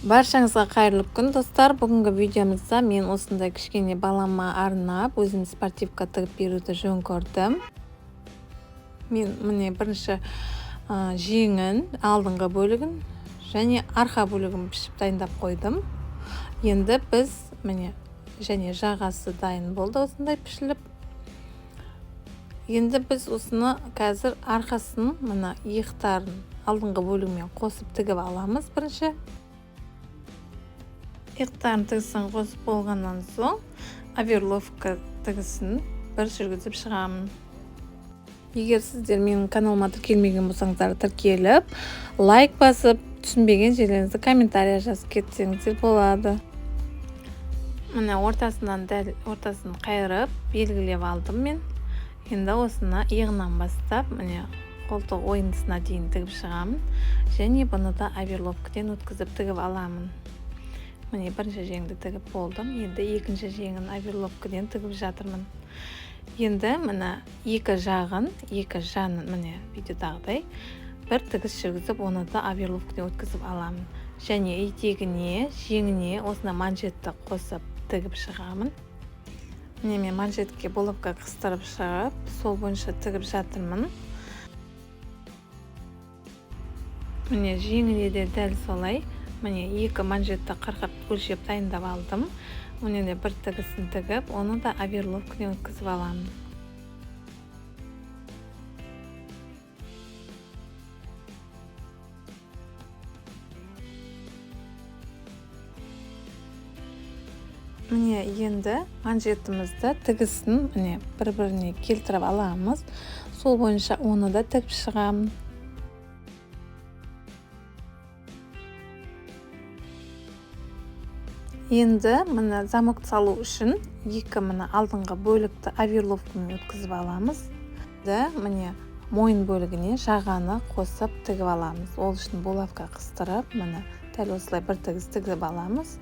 Баршаңызға қайырлы күн, достар. Бүгінгі видеомызда мен осындай кішкене балама арнап өзім спортивка тігіп беруді жөн көрдім. Мен міне бірінші жеңін, алдыңғы бөлігін және арқа бөлігін пішіп дайындап қойдым. Енді біз міне және жағасы дайын болды осындай пішіліп. Енді біз осыны қазір арқасын мына иықтарын алдыңғы бөлігімен қосып тігіп аламыз бірінші. Иықтарын тігісін қосып болғаннан соң оверловка тігісін бір жүргізіп шығамын. Егер сіздер менің каналыма тіркелмеген болсаңыздар, тіркеліп, лайк басып, түсінбеген жерлеріңізді комментария жазып кетсеңіздер болады. Міне ортасынан дәл ортасын қайырып белгілеп алдым мен. Енді осыны иығынан бастап міне қолтық ойындысына дейін тігіп шығамын және бұны да оверловкадан өткізіп тігіп аламын. Міне бірінші жеңді тігіп болдым. Енді екінші жеңін оверловкадан тігіп жатырмын. Енді міне екі жағын, екі жанын міне видеодағыдай бір тігіс жүргізіп, оны да оверловкадан өткізіп аламын. Және етегіне, жеңіне осына манжетті қосып тігіп шығамын. Міне мен манжетке булавка қыстырып шығып, сол бойынша тігіп жатырмын. Міне жеңіне де дәл солай. Міне екі манжетті қырқып өлшеп дайындап алдым. Міне де бір тігісін тігіп, оны да оверловкадан өткізіп аламын. Міне енді манжетімізді тігісін міне бір-біріне келтіріп аламыз. Сол бойынша оны да тігіп шығамын. Енді міне замок салу үшін екі міне алдыңғы бөлікті оверловкамен өткізіп аламыз. Енді міне мойын бөлігіне жағаны қосып тігіп аламыз. Ол үшін булавка қыстырып, міне дәл осылай бір тігіс тігіп аламыз.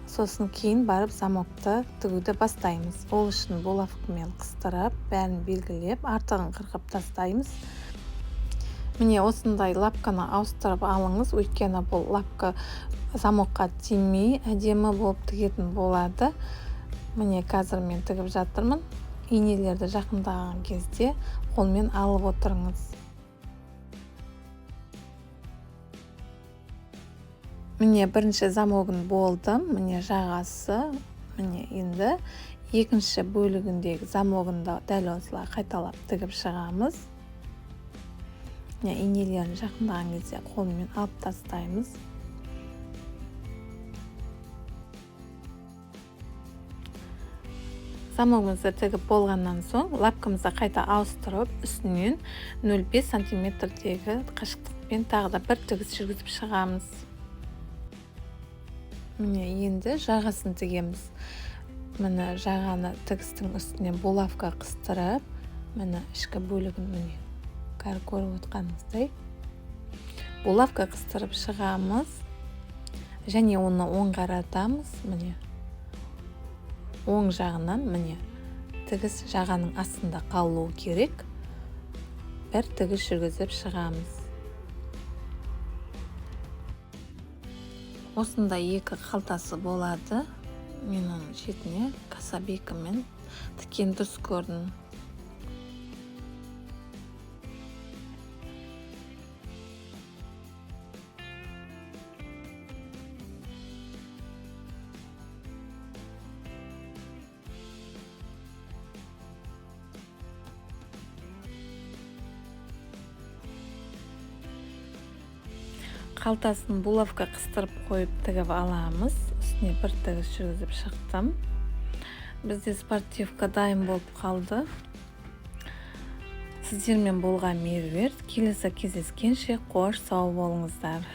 Сосын кейін барып замокты тігуді бастаймыз. Ол үшін булавкамен қыстырып, бәрін белгілеп, артығын қырқып тастаймыз. Міне осындай лапканы ауыстырып алыңыз, өйткені бұл лапка замокқа тимей әдемі болып тігетін болады. Міне қазір мен тігіп жатырмын. Инелерді жақындаған кезде қолмен алып отырыңыз. Міне бірінші замогын болдым, міне жағасы, міне енді екінші бөлігіндегі замогын да дәл осылай қайталап тігіп шығамыз. Міне инелерін жақындаған кезде қолмен алып тастаймыз. Замогымызды тігіп болғаннан соң лапкамызды қайта ауыстырып, үстінен 0,5 сантиметрдегі қашықтықпен тағы да бір тігіс жүргізіп шығамыз. Міне енді жағасын тігеміз. Міне жағаны тігістің үстіне булавка қыстырып, міне ішкі бөлігін міне қазір көріп отқаныңыздай булавка қыстырып шығамыз және оны оң қаратамыз. Міне оң жағынан міне тігіс жағаның астында қалуы керек. Бір тігіс жүргізіп шығамыз. Осындай екі қалтасы болады. Мен оның шетіне кособекімен тіккен дұрыс көрдім. Қалтасын булавка қыстырып қойып тігіп аламыз. Үстіне бір тігіс жүргізіп шықтым. Бізде спортивка дайын болып қалды. Сіздермен болған Меруерт. Келесі кездескенше қош сау болыңыздар.